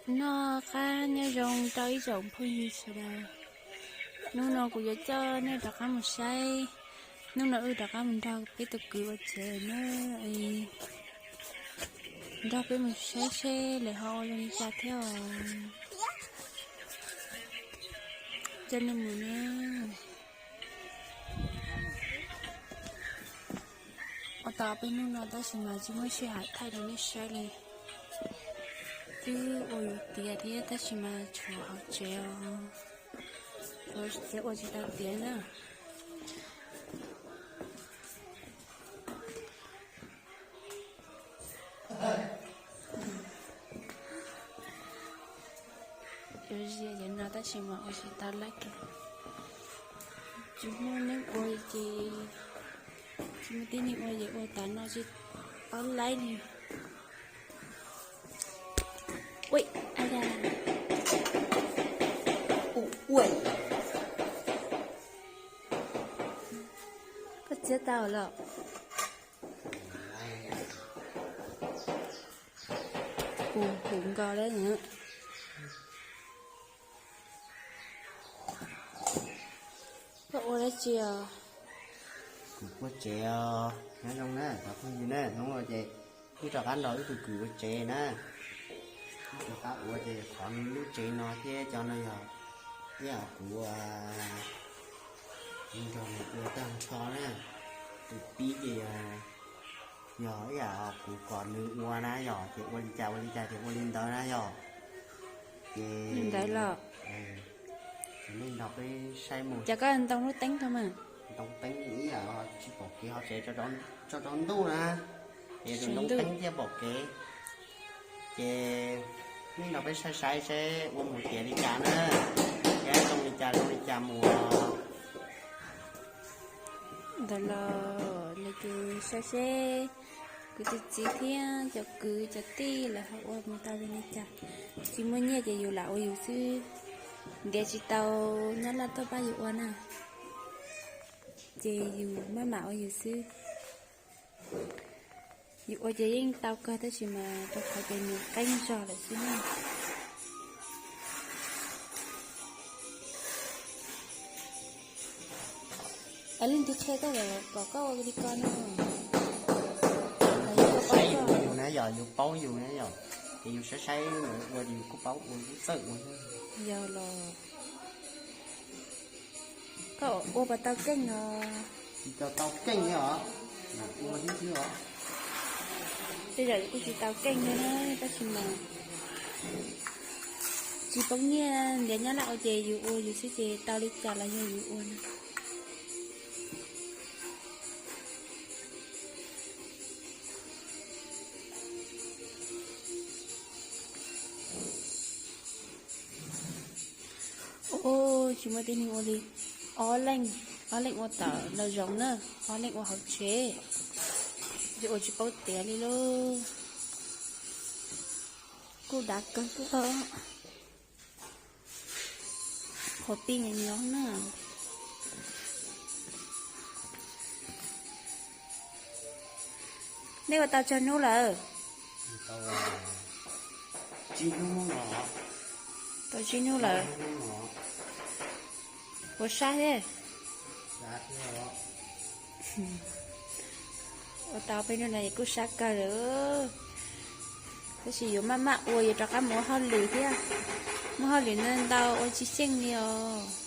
Noj qab nyob zoo rau ib tsoom phooj ywg sawv daws. Hnub no kuv yuav coj nej rov qab mus saib, hnub no wb rov qab mus nrog peb tus kwv ua tsev na. Nrog peb mus saib seb lawv ho ua zoo li cas thiab os. Coj nej mus na. Ua tau peb hnub no tab sis mas tsis muaj sij hawm thaij rau nej saib li. Twb ua yuav tiav thiab tab sis mas tshuav hauv tsev os, tshuav tsev ua tsis tau tiav na. Yuav ziam cov no tab sis mas ua tsis tau laij kiag. Tsis muaj neeg ua ces, tsis muaj tib neeg ua ces ua tas no tsis paub laij li. Ui, a ya. Koj txiav tau lawm. Hu hu nkaus lawm. Koj ua dab tsi os? Kuv ua tsev os, nyob zoo na cov phooj ywg na, hnub no ces wb rov qab nrog wb tus kwv ua tsev na. Wb rov qab ua ces qhov lub tsev no thiab cov no yog ib yam kuv nrog nws ua tag nrho na. Tus pib ces yog ib yam kuv kom nws ua na yom, ces ua li cas ua li cas ces ua li ntawd na yom. Ces ntawd los, ces nej nrog peb saib mus. Cas koj ntoo lub teeb rau mas? Ntoo teeb ib yam tsis pom kev hauv tsev, tso rau ntuj na, es ntoo teeb thiaj pom kev. Ces nej nrog peb saib saib seb ua mus tiav li cas na, thiab zoo li cas zoo li cas mus. Ntawd los, ces saib seb kuv tus txiv thiab cov kwv cov tij lawv ho ua mus tau zoo li cas. Tsis muaj nyiaj ces yus lam ua yus xwb, ntiav tsis tau nyab laj tuaj pab yus ua na, ces yus maj mam ua yus xwb. Yus ua ces yeej tau kawg tab sis mas rau qhov tias nws qeeb zog lawm xwb na. Es leej twg qhia koj kom koj ua li ko no? Yus saib yus na yom, yus paub yus na yom, ces yus saib saib lawv ua ces yus kuj paub ua kuj txawj ua. Yog los. Koj ua puas tau keej os? Tsis tau tau keej os, ua xwb xwb os. Tej zaum kuj tsis tau keej thiab tab sis mas tsis poob nyiaj, ntiav nyab laj ua ces yus ua yus xwb ces tau li cas los yog yus ua na. Ua tsis muaj tib neeg ua li. Ob leeg, ob leeg ua tawm los zoo na, ob leeg ua hauv tsev, ua tsis paub tiav li lauj. Kuj dav kawg thiab os. Qhuav pib nyob nyob na. Nej ua tau tsawg hnub lawm? Tau tsib hnub lawm. Puas sab thiab? Ua tau peb hnub no kuj sab kawg lawm. Tab sis yuav maj maj ua, yuav rov qab mus ua hauj lwm thiab. Muaj hauj lwm ntau ntau ua tsis xyeej li os.